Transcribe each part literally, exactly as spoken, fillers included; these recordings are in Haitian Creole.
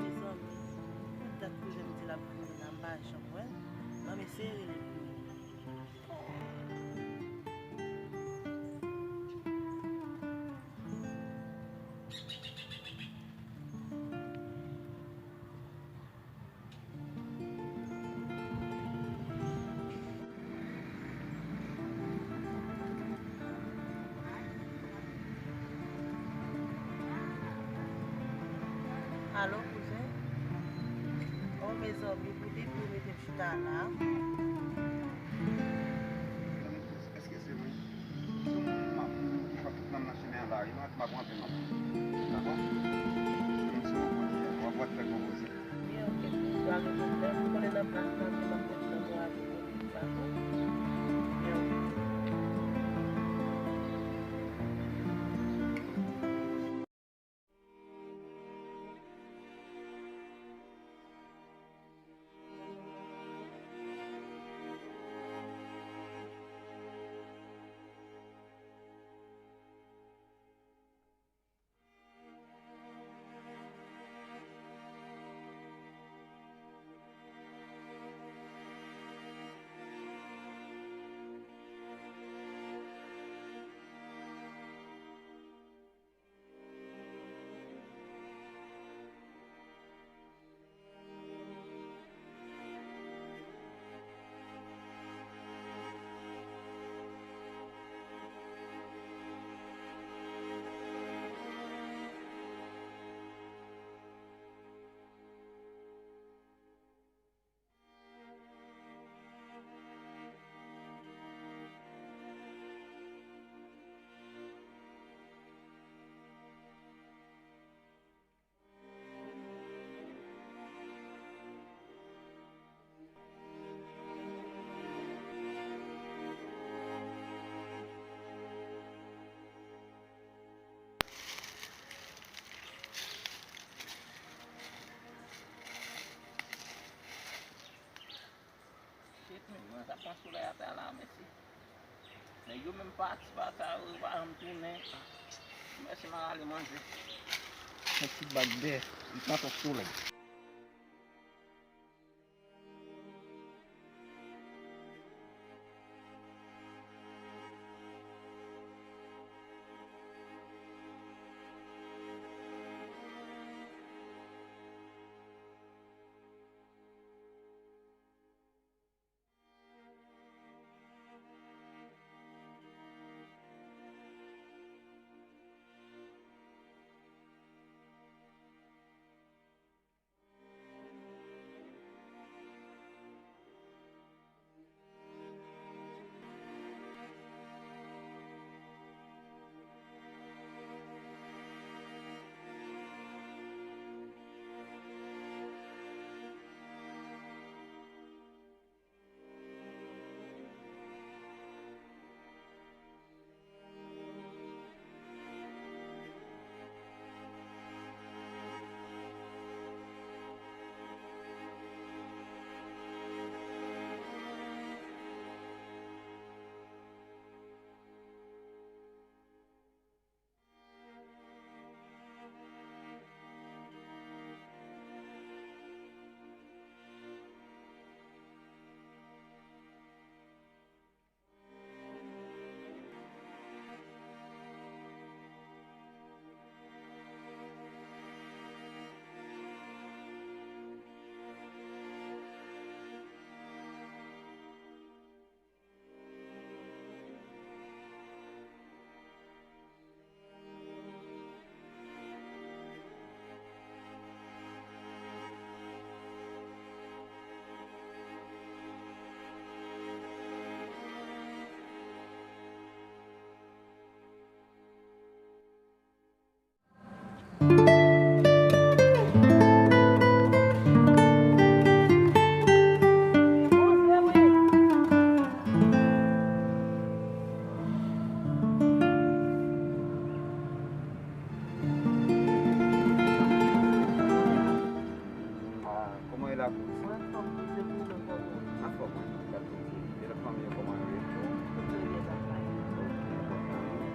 Mezanmi, dat kouzen m di l ap vini la, m pa janm wè l. Ban m eseye rele l pou li. Alo, kouzen? Oh, mezanmi, pou depi ou mete m chita la. Èske se mwen? Se yon moun m ap, m ap tout nan m nan chimen an la, wi, m ap, m ap rantre nan. Dakò? M di w kounye a, w ap wè fè gwo koze. Byen, oke. Pa gen pwoblèm. Ou konnen nan plas la, se m ap ret nan bò a pou kote, dakò? Byen, oke. Shit, men, mwen sa pran solèy atè la, mèsi. Nèg yo menm pati, pati, yo pa janm tounen. Mèsi, m al ale manje. Yon ti bag dè, li pran twòp solèy. Ah, kòman e la, Kouz? Mwen anfòm, Kouz, e pou ou menm, kòman ou ye? Anfòm, wi. E lòt fanmi yo, kòman yo ye? Tout moun byen, papa. Ok, enpòtan, wi.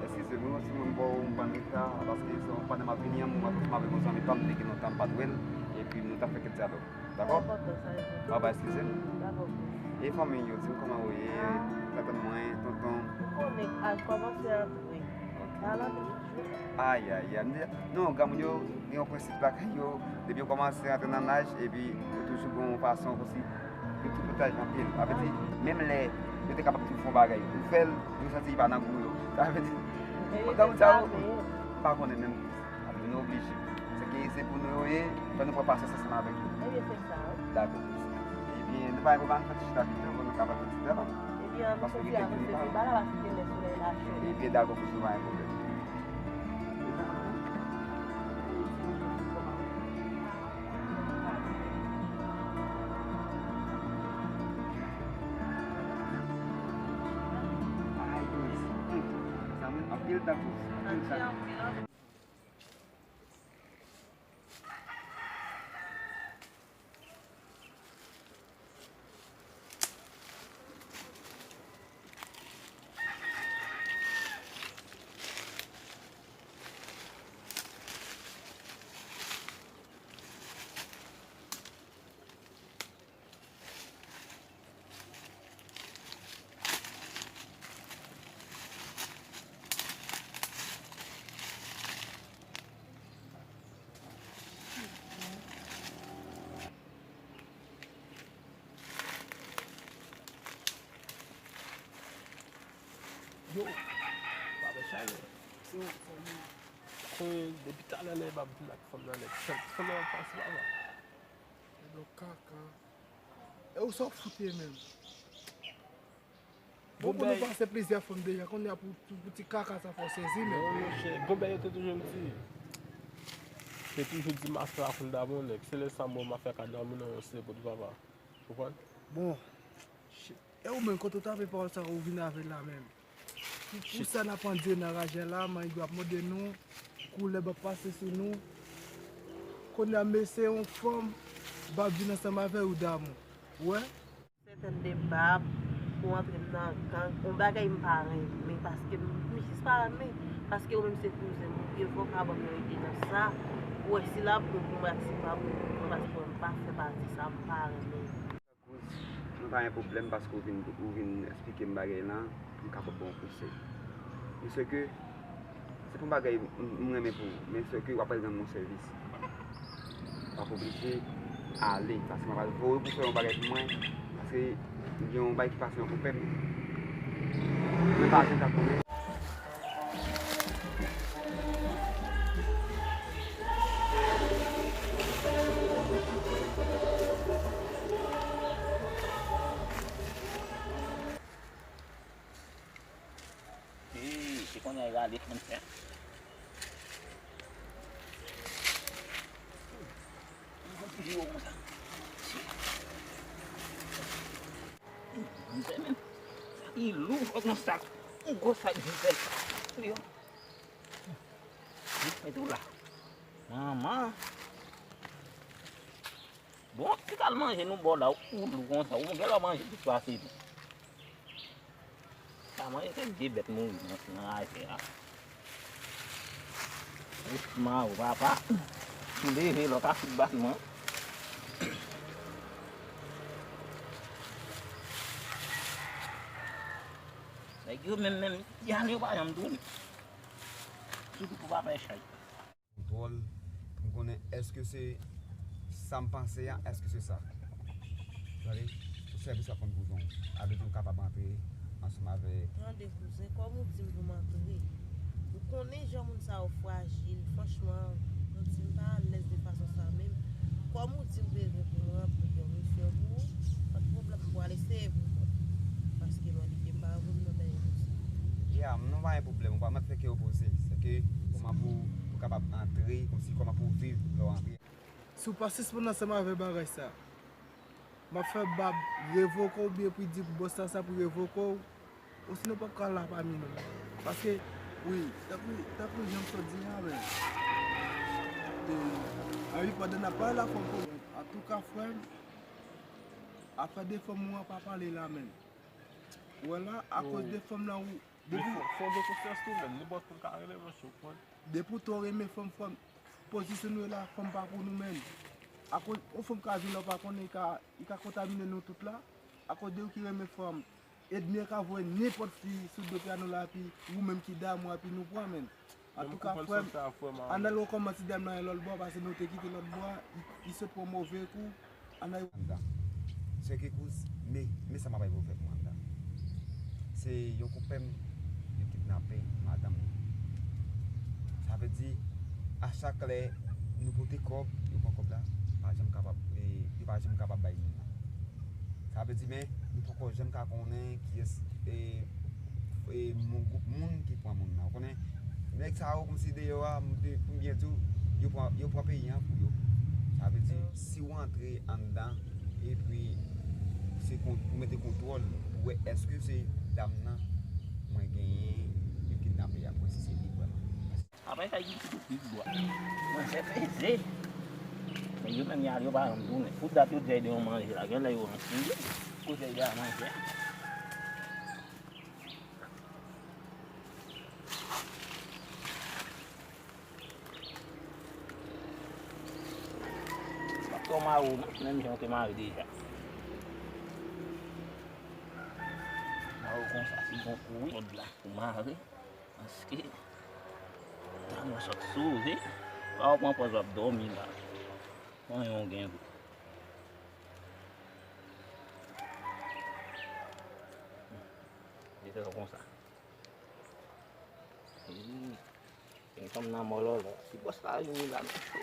Eskize m, wi, yon timoun bò ou, m pran reta, paske se yon pandan m ap vini an, mwen ansanm avèk yon zanmi pa m, m te gen lontan m pa t wè l, epi nou t ap fè kèk dyalòg. Dakò? Papa, eskize m. Dakò. E fanmi yo, di m kòman yo ye, tantann mwen, tonton. Ou konnen, al kòmanse antre. Ok. Al antre. Ayayay, m di, non, granmoun yo gen yon prensip lakay yo, depi yo kòmanse rantre nan laj, epi yo toujou gen yon fason kòmsi yo tou pwotaje anpil. Sa vle di, menm lè yo te kapab tou fè yon bagay, yo fè l, yo santi li pa nan gou yo. Sa vle di, granmoun sa yo, m pa konnen menm. Sa vle di, nou oblije. Se ke se pou nou yo ye, fò nou pran pasyans ansanm avèk yo. Ebyen, se sa, wi. Dakò. Ebyen, nou pa gen pwoblèm, fè ti chita pito, pou nou kapab fè ti deba. Ebyen, ann soti avanse pi ba la, paske lè solèy la cho. Ebyen, dakò, pou nou pa gen pwoblèm. Ay, Kouz. Hmm. Zanmi, anpil tan, Kouz. Anpil tan. Yo, pa fè chalè. Yo, fanmi. Konnen depi talè nèg pa vin ak fanm nan nèt. Fanm nan ap pase pa va. Nèg yo kaka. E ou sa w fout ye menm? Bon, pou nou pase plizyè fanm deja, kounye a pou, pou, pou ti kaka sa fò sezi menm. Non, monchè, gonbèy yo te toujou di. Te toujou di mafya a konn damou nèg. Se lè sa m wè mafya ka damou nan yon seri kote papa. Konprann? Bon, shit. E ou menm, kote w t ap pawòl sa ou vin avè l la menm? Pou, pou sa n ap pandye nan raje la, mango ap mòde nou, koulèb ap pase sou nou. Kounye a, mesye, yon fanm, m ap vin ansanm avè ou damou. Ou wè? Sèten de bab, ou antre m nan gang, yon bagay m pa renmen, paske m, m jis pa renmen, paske ou menm se kouzen m, ou ye, fò w ka ban m yon ide nan sa, pou wè si l ap bon pou mwen ak si l pa bon pou mwen, paske mwen m pa fè pati sa, m pa renmen. Kouz, mwen pa gen pwoblèm paske ou vin, ou vin eksplike m bagay lan, m kapab ba w konsèy. Men sèke, se pa yon bagay m, m renmen pou ou, men sèke w ap al rann mwen sèvis. W ap oblije ale, paske mwen pral voye w pou fè yon bagay pou mwen, paske gen yon bagay ki pase nan konpè m. Mwen pa janm ka konnen. Ee, se kounye a y rale fanm fè. Li wè konsa. Manzè menm. Sa ki lou, fòk yon sak. Yon gwo sak di fè. Li yo. Mete w la. Manman. Bon, ki kal manje nou ba w la, ou lou konsa, ou gen lè w manje plis pase nou. Sa manje se de bèt mouri nan, nan raje a. Ouf, mawon, papa. Tou leve, lòt a fout bat mwen. Nèg yo menm, menm, y ale yo pa janm tounen. Sitou pou papa e chay. Kontwòl, pou m konnen èske se sa m panse a, èske se sa. Tande, pou sèvis w ap konn pou zon, avèk ou kapab antre ansanm avèk. Tande, kouzen, kòm ou di m pou m antre, ou konnen jan moun sa yo frajil, franchman, m di m pa alèz de fason sa menm. Kòm ou di m bezwen pou mwen antre yon misyon pou ou, pa t pwoblèm, m pral eseye pou mwen. Paske mwen li ke m pa voye nan dèyè misyon. Ya, m nan pa gen pwoblèm, ou pa mèt fè kè w poze. Sèke, kòman pou, pou Kapab antre, kòmsi kòman pou w viv lè w antre. Si w pa sispann ansanm avè bagay sa, m ap fè bab revoke w, oubyen pou di bòs la sa pou revoke w, osinon w p ap ka la pami nou. Paske, wi, tankou, tankou jan m sot di a, men, e, a wi, pandan n ap pale la, fò m konn, antouka, frè m, afè de fanm ou an pa pale la, men. Ou wè la, akoz de fanm lan, ou, depi fò, fò gen konsyans tou, men, nenpòt moun ka rele, monchè, ou konprann? Depi w twò renmen fanm, fanm, pozisyon nou ye la, fanm pa pou nou menm. Akoz, yon fanm ka vin la, w pa konnen, li ka, li ka kontamine nou tout la. Akoz de ou ki renmen fanm, ènmi an ka voye nenpòt fi sou do pye nou la, epi ou menm ki damou, epi nou pran menm. Antouka, frè m, ann al wè kòman ti dam nan ye lòt bò, paske nou te kite lòt bò a, li, li sot pran move kou. Ann al. Anndan. Sè ke kouz, men, men sa m ap bay pou w fè pou mwen anndan. Se yon koup pè m, yo kidnape madanm li. Sa vle di, a chak lè nou pote kòb, yo pran kòb la, pa janm kapab, e, yo pa janm kapab bay moun nan. Sa vle di, men, nou poko janm ka konnen kiyès, e, e, moun, gwoup moun ki pran moun nan. Ou konnen, nèg sa yo kòmsi deyò a, m te, pou m byen di w, yo pran, yo pran peyi an pou yo. Sa vle di, si w antre anndan, epi se kon-, pou mete kontwòl, pou wè èske se dam nan mwen genyen, yo kidnape a, pou wè si se li vrèman. Apre sa, ki ti kou pik bwa. Manje peze. Men yo menm, y al, yo pa janm tounen. Pou dat yo di de yon manje la, genlè yo ranse wi. Kote y al manje. M ap twò mare w non, menm jan w te mare deja. Mare w konsa, si gon kouri, kòd la pou mare. Paske, tan nou sot sove, pa w pran pòz w ap dòmi la. Anyen w gen vre. Li fè w konsa. Wi. Gen fanm nan mòlòlò. Si bòs la vini la, nou cho.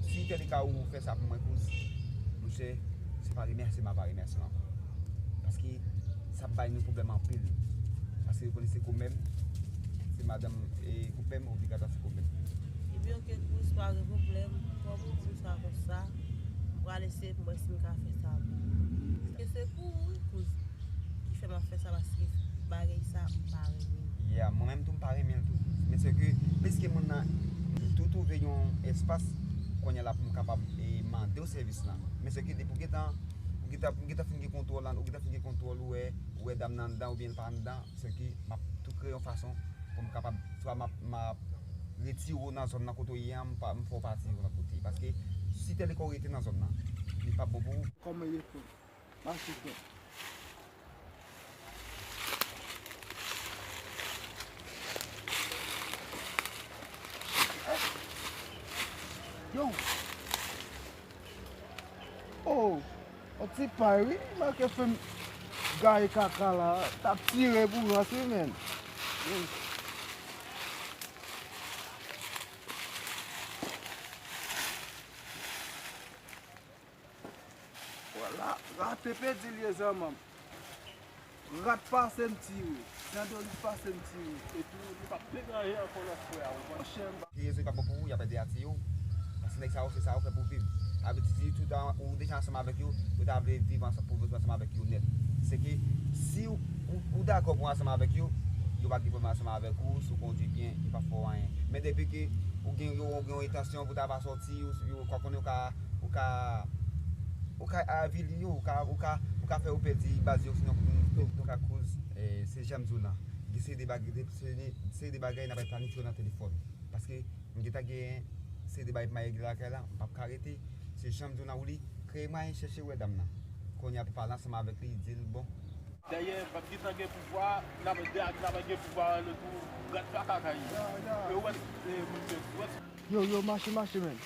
Si tèlika ou fè sa pou mwen, kouz, monchè, se pa remèsye m ap remèsye w ankò. Paske sa ap bay nou pwoblèm anpil. Paske yo konnen se kòmè m, se madanm, e, kòmè m, obligatwa se kòmè m. Ebyen, oke, kouz, pa gen pwoblèm. Kòm ou di m sa konsa, m pral eseye pou m wè si m ka fè sa pou ou. Paske se pou ou, wi, kouz. Ki fè m ap fè sa, paske bagay sa, m pa renmen l. Yeah, mwen menm tou, m pa renmen l tou. Men sèke, piske moun nan, m tou twouve yon espas, kounye a la pou m kapab, e, mande w sèvis lan. Men sèke depi w gentan, ou gentan, ou gentan fin gen kontwòl lan, ou gentan fin gen kontwòl, ou wè, ou wè dam nan anndan oubyen l pa anndan, sèke m ap tou kreye yon fason pou m kapab, swa m ap, m ap retire w nan zòn nan kote w ye an, m pa, m fè w pati yon lòt kote. Paske si tèlika w rete nan zòn nan, li p ap bon pou ou. Kòman ye, frè? Mache, frè. Yo! Oh! On ti pay, wi. Manke fè m gaye kaka la. T ap tire pou ranse, menn. Yo. Vwala, rate pèdi l ye zanmanm. Rat pase m tire, Jan Doris pase m tire. Epi li p ap degaje ankò lòt fwa a, ou konprann? Monchè, m pa. Ki rezon li pa bon pou ou, y ap ede atire w. Paske nèg sa yo, se sa yo fè pou viv. Sa vle di, si tout tan ou deja ansanm avèk yo, yo ta vle viv ansanm, pou viv ansanm avèk yo nèt. Se ke si ou, ou, ou dakò pou ansanm avèk yo, yo pa gen pwoblèm ansanm avèk ou, si w kondui byen, yo p ap fè w anyen. Men depi ke ou gen, yo, ou gen yon entansyon pou ta pa sòti, yo, yo ka konnen ou ka ou ka, ou ka avili yo, ou ka, ou ka, ou ka fè yo pèdi baz yo, sinon, tonton ka kouz, e, se jan m di w lan. Gen seri de bagay, de, seri de, seri de bagay n ap planifye yo nan telefòn. Paske m gentan gen seri de bagay pou m al regle lakay la, m p ap ka rete. Se jan m di w lan, Willy, kreye mwayen chèche wè dam nan. Kounye a pou pale ansanm avèk li, di l, bon, Dayè, m ap gentan gen pouvwa, n ap, n ap gen pouvwa ann tou, rat pa ka kay. E ou wè, e, moun fè, ou wè. Yo, yo, mache, mache, menn.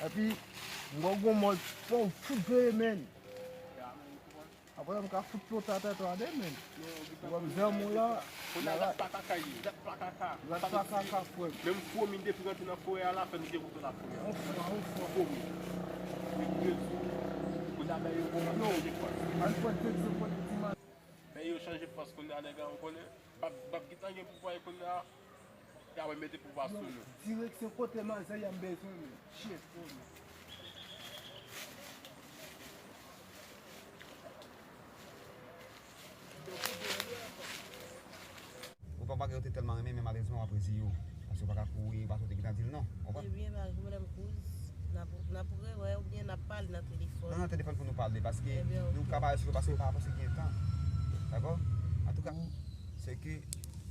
Epi, m wè w gon mòd fò w fout veye, menn. Apre, m ka fout plote atè tande, menn. Ou wè m zanmi w la. Kounye a, rat pa ka kay, rat pa ka ka. Rat pa ka ka, frè m. Menm fwomi depi rantre nan forè a la, fè n gen kouto nan forè a. On fwa, on fwa. Fwomi. Epi, Yo, al pran direksyon kote ti man. Men yo chanje pòs kounye a, nèg la, ou konnen. Bab, Bab gentan gen pouvwa kounye a. Y ap mete pouvwa sou nou. Direksyon kote manzè y ap bezwen nou. Shit, bro. Ou pa bagay yo te tèlman renmen, men malerezman w ap rezi yo. Paske w pa ka kouri, paske w te gentan di l non. Konprann? Ebyen, pa gen pwoblèm, kouz. N ap, n ap rewè oubyen n ap pale nan telefòn. Non, nan telefòn pou nou pale, paske nou ka pale sou yo, paske pa, paske gen tan. Dakò? Antouka, se ke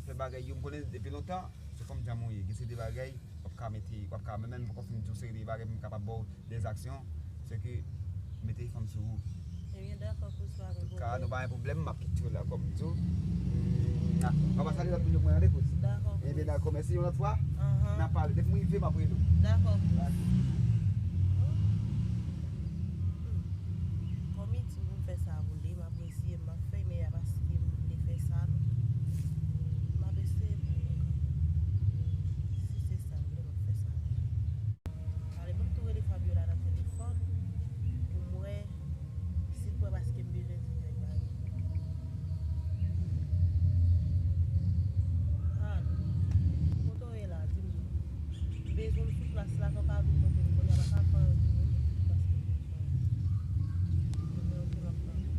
fè bagay yo, m konnen depi lontan, se kòm jan mwen ye. Gen se de bagay, w ap ka mete, w ap ka, menm lè m poko fin di w seri de bagay, m kapab ba w dèzaksyon, se ke mete fanm sou ou. Ebyen, dakò, kouz, pa gen pwoblèm. Antouka, nou pa gen pwoblèm, m ap kite w la kòm m di w. Mm, ah, m ap salye lòt moun yo pou mwen, tande, kouz? Dakò, kouz. Ebyen, dakò, mèsi yon lòt fwa. Anhan. N ap pale. Depi m rive, m ap rele w. Dakò, kouz. Dakò. Kòm li di m pou m fè sa pou li, m ap eseye, m ap fè, men a paske m vle fè sa, non. M ap eseye pou mwen kanmenm. Si se sa m vle, m ap fè sa. Ale, ban m tou rele Fabiola nan telefòn pou m wè si l pran, paske m bezwen di nèg la. Alo. Kote w ye la? Di m. M bezwen w sou plas la, fò w ka vin kote m kounye a, paske m pa fè anyen pou ou, paske m bezwen w. Ebyen, oke, m ap tann ou.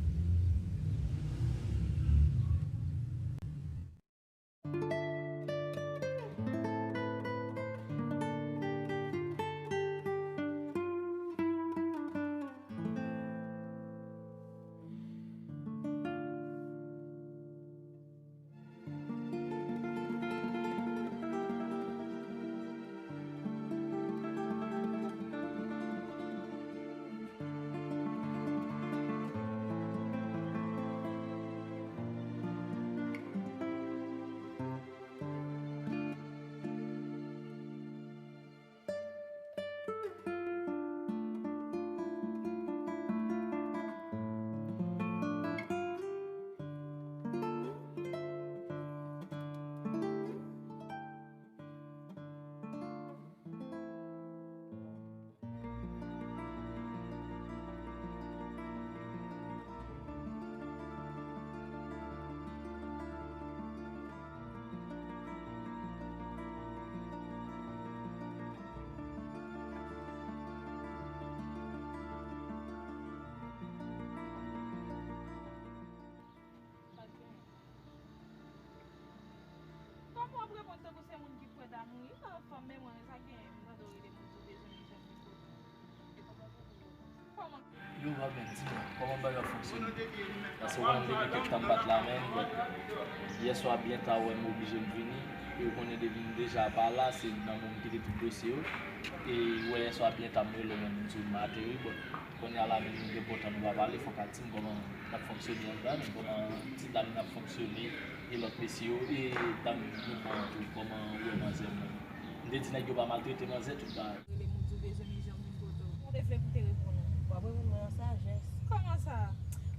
Kòman w ap reponn tankou se moun ki prèt a mouri? Fanm, men mwen, sa gen, m tande w rele m, ou bezwen yon jèn li foto. Yo, pa byen, di mwen, kòman bagay ap fonksyone? Paske w konnen depi kèk tan m pa t la menm, but yè swa byen ta w wè m oblije m vini, e w konnen depi m deja pa la, se nan mwen m kite tout dosye yo, e w wè yè swa byen ta m rele w menm, m di w m ateri, but kounye a la menm, nou gen bon tan nou pa pale, fòk a di m kòman n ap fonksyone anndan, kòman ti dam nan ap fonksyone, e lòt mesye yo, e dam nou pran an tou, kòman ou wè manzè m nan? M te di nèg yo pa maltrete manzè, tout bagay. Rele m, ou di w bezwen m, jan m vin kote w. Ou te vle pou te reponn ou. W ap reponn mwen an sajès. Kòman sa?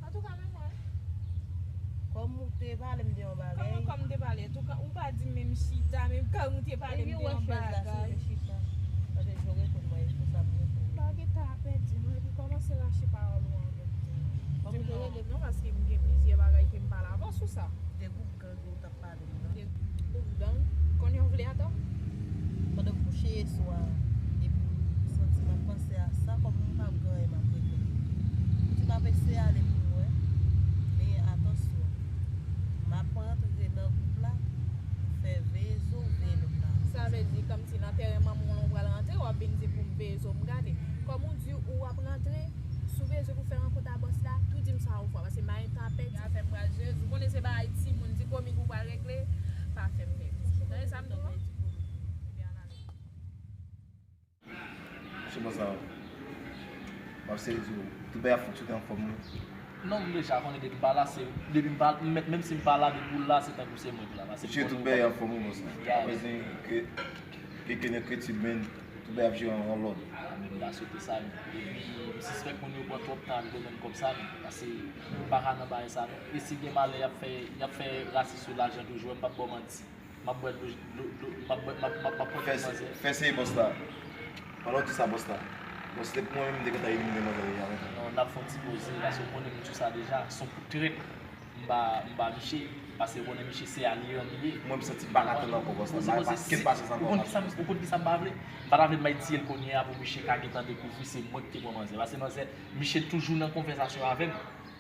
Antouka, men mwen. Kòm ou te pale m de yon bagay. Kòman kòm m te pale? Antouka, ou pa di m menm chita, menm kòm ou te pale m de yon bagay. Epi w wè chèz la, si w vle chita. Paske si w reponn mwen, e konsa pou reponn. Bagay ta pèdi non, epi kòmanse rache pawòl ou an menm tan. Di m non, non, paske m gen plizyè bagay ke m pale avè w sou sa. De gwoup gang yo t ap pale m nan. Gwoup gang, konnen w vle atò? Pandan m kouche yè swa, epi m santi m ap panse a sa, kòm m pa p gen anyen m ap regle. M di m ap eseye ale pou m wè, men atansyon, m ap rantre nan gwoup la, fè veye zo, veye lòt la. Sa vle di, kòmsi nan tèren manman w lan w pral rantre, w ap vin di pou m veye zo m gade. Kòm ou di ou ap rantre, si w bezwen pou fè rankont a bòs la, tou di m sa yon fwa, paske m pa gen tan ap pèdi. Afè m pral jwe, ou konnen se bagay timoun, di komik ou pral regle, pa fè m pèdi. Tande sa m di w lan? Ebyen, ann ale. Sou bòs la, m ap sezi w. Tout bagay ap fonksyone anfòm, wi. Non, m deja konnen depi m pa la, se, depi m pa, m mèt, menm si m pa la, depi w la, se tankou se mwen ki la. Paske tout bagay anfòm, wi, bòs la. Mwen se ke, ke, ke enkyetid, men tout bagay ap jere an lòd. A, men m ta swete sa, men. Epi, m sispèk moun yo pran twòp tan ak domèn kòb sa, men. Paske, yo pa ka nan bagay sa, non. E si gen malè, y ap fè, y ap fè rasis sou lajan toujou, m p ap ba w manti. M ap bwè dlo, dlo, dlo, m ap bwè, m ap, m ap, m ap pran kèk manzè. Fè se, fè se bòs la. Pandan w di sa, bòs la. Bon, si te pou mwen menm, m te gentan elimine manzè deja, men. Non, n ap fè yon ti poze, paske w konnen m di w sa deja, se yon kout trèt. M ba, m ba Miche, paske w konnen Miche se alye an li ye. Mwen, m santi m pa ka tann ankò, bòs la. M pa gen pasyans ankò. Ou konn kisa m, ou konn kisa m pa vle? M pa ta vle m bay tiye l kounye a pou Miche ka gentan dekouvri se mwen ki te pran manzè. Paske manzè, Miche toujou nan konvèsasyon avè m.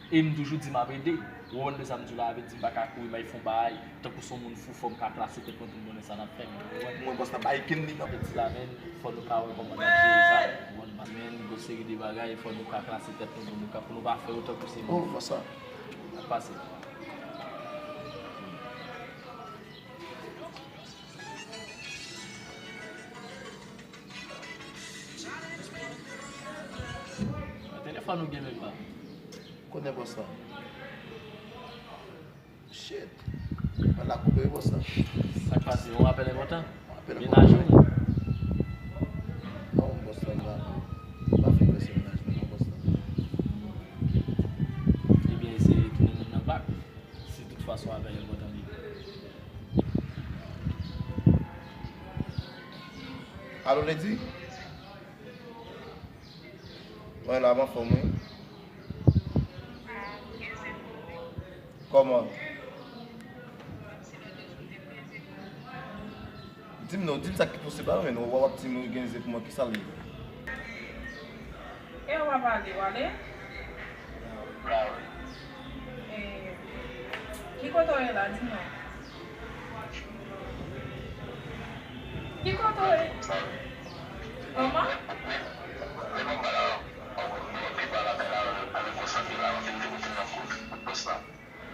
E m toujou di m ap ede. Ou konprann de sa m di w la, vle di m pa ka kouri bay fon bagay, tankou se yon moun fou, fò m ka klase tèt mwen pou m konnen sa n ap fè, ou konprann? Mwen, bòs la, pa gen kenn li nan. Peti la, men, fò nou ka wè kòman n ap jere sa, ou konprann? Men, gon seri de bagay, fò nou ka klase tèt nou, pou nou ka, pou nou pa fè yo tankou se moun. Oh, bòs la. N ap pase. Telefòn ou gen menm pa? Konnen bòs la. Shit. Mwen la koupe wi bòs la. Sa k pase? Yon apèl enpòtan? Yon apèl enpòtan. Menaj ou? Non, bòs la, m pa, m pa fin prese menaj mwen non, bòs la. Ebyen, eseye tounen moun nan bak. Si toutfwa se yon apèl enpòtan li ye. Alo, Lady? Mwen la, m anfòm, wi. Kòman? Di m non, di m sa ki posib la, men w ap di m ou gen zen pou mwen, kisa l ye? E w pa pale, w ale? E, ki kote w ye la, di m non. Ki kote w ye? Kòman?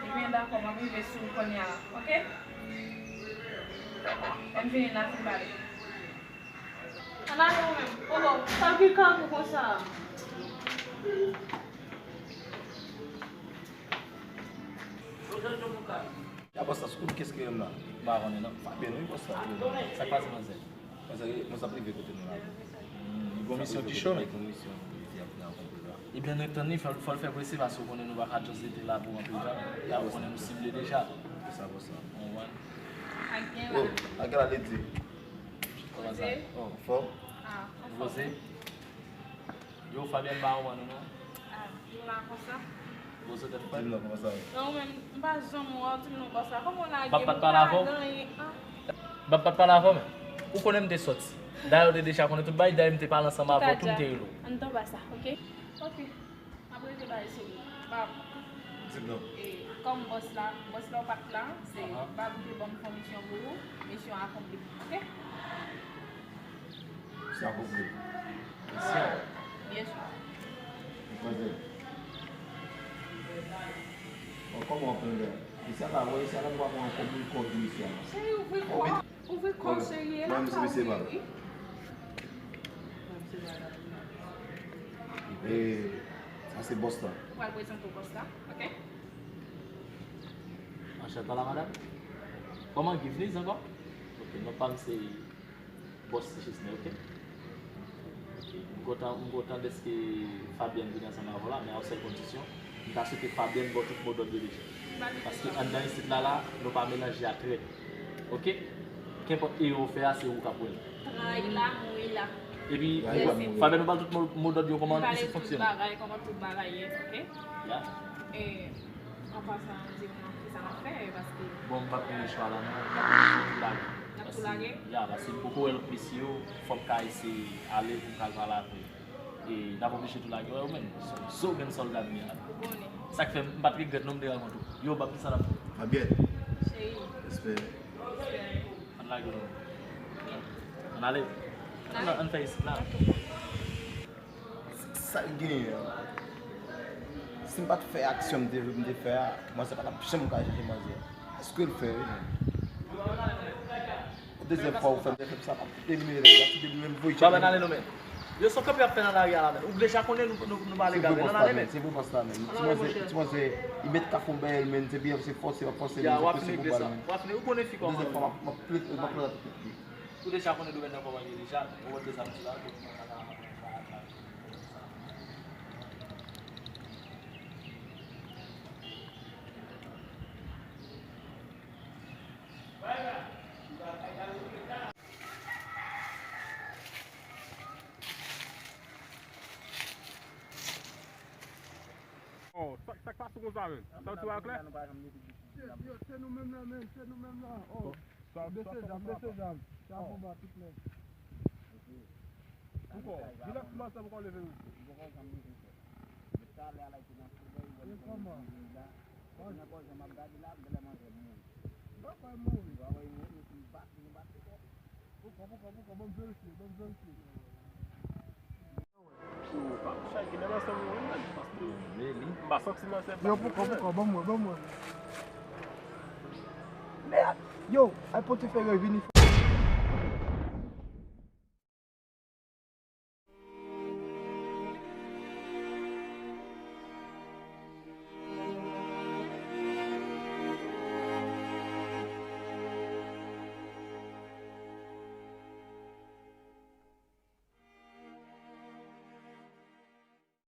Ebyen, dakò, m ap rive sou ou kounye a, oke? Lè m vini, n a fin pale. Ann ale ou menm. Oho, sa ki kab ou konsa? Ya bòs la, sou kote kès ki rele m la? M pa konnen non. Fabien wi bòs la. Sa k pase manzè? Manzè, manzè ap rive kote nou la. Hmm, li gon misyon ki cho, men. Gon misyon, li di ap nan kontre la. Ebyen, nou tann li, fò, fò l fè prese, paske w konnen nou pa ka just rete la pou anpil tan. Ya, ou konnen nou sible deja. Se sa, bòs la. Ou konprann? Ak gen la. Oh, ak gen la, Lady. Kòman sa? Oh, anfòm? Ah, anfòm. Poze. Yo, Fabienne ba ou mano non. Ah, nou la konsa. Poze tèt fwèt. Di m non, kòman sa ye? Non, ou menm, m pa janm wè w, di m non, bòs la. Kòman w lage m? M ap pa t pale avè w? M ap pa t pale avè w, men. Ou konnen m te sòti. Dayè, ou te deja konnen tout bagay, dayè, m te pale ansanm avè w tou, m te rele w. Ann tann ba sa, oke? Oke. M ap rete bay sou ou. Bab. Di m non. E, kòm bòs la, bòs la w pa t la, se Bab ki te ban m fè yon misyon pou ou, misyon akonpli. Oke? Misyon akonpli. Misyon. Byen si. Mwen panse. Bon, kòman w ap pran lè? Misyon la, wè, misyon la, nou pa pran kòb, nou kòb misyon la. Cheri, ouvri kò a. Ouvri kò w, cheri, e la sa w ye, wi. E, sa se bòs la. Ou pral prezante w bòs la, oke? Anchète la, madanm. Kòman Givnis ankò? Oke, non pa m se bòs Chesnè, oke? Oke, m kontan, m kontan dèske Fabienne vin ansanm avè w la, men a yon sèl kondisyon. M ta swete Fabienne ba w tout modòd yo deja. Paske anndan isit la, la, nou pa melanje a trèt. Oke? Kenpòt erè w fè a, se ou k ap wè l. Trayi la, mouri la. Epi, Fabienne, nou ba l tout mo-, modòd yo, kòman isit fonksyone. Bagay, kòman tout bagay ye, oke? Ya. E, an pasan, di m non, kisa n ap fè, paske... Bon, m p ap gen lechwa la, non. N ap tou lage. N ap tou lage? Ya, paske m poko wè lòt mesye yo, fò m ka eseye ale pou m ka al pale avè yo. E n ap oblije tou lage, wè ou menm, se yon zo grenn sòlda nou ye la. Ou konnen. Sa k fè m pa t regrèt non m te rankontre w. Yo, Bab, kisa n ap fè? Fabienne. Cheri. Respè. Respè. Ann lage non. Ann ale. Ann, ann fè isit la. Sa l genyen an? Si m pa t fè aksyon m te, m te fè a, manzè pa t ap janm ka chèche manzè. Èske l fè wi? Dezyèm fwa ou fè m, fè m sa, m ap elimine nèg la, si depi menm voye chèche. Bab, ann ale non men. Yo, se yon kanpe y ap fè nan lari a la men. Ou deja konnen nou, nou, nou pa legal men, ann ale men. Se pou bòs la men. Ti manzè, ti manzè, li mèt ka fè yon bagay men, se byen, se fòse, w ap fòse men, se prese pou bal men. W ap fini, ou konnen fi kòman. Dezyèm fwa, m ap, m ap plede, m ap plede. Ou deja konnen domèn nan kòman l ye deja, ou wè de sa m di la, tou. Konsa menm. Sa w tire a klè? Yo, se nou menm la, men, se nou menm la. Oh, bese zam, bese zam. Se a konba tout nèg. Poukò? Jilèt kòmanse poukò leve wi. E kòman? Nan kòz jan m ap gade la, m genlè manje m mouri. Ba fè mouri. Ba wè mouri, epi m bat, m bat li kò. Poukò, poukò, poukò, ban m verifye, ban m verifye. Chak ki nan ansanm yo wi, paske m pa santi nan sèl Yo, poukò, poukò, ban m wè, ban m wè. Yo, ay pote fè revini.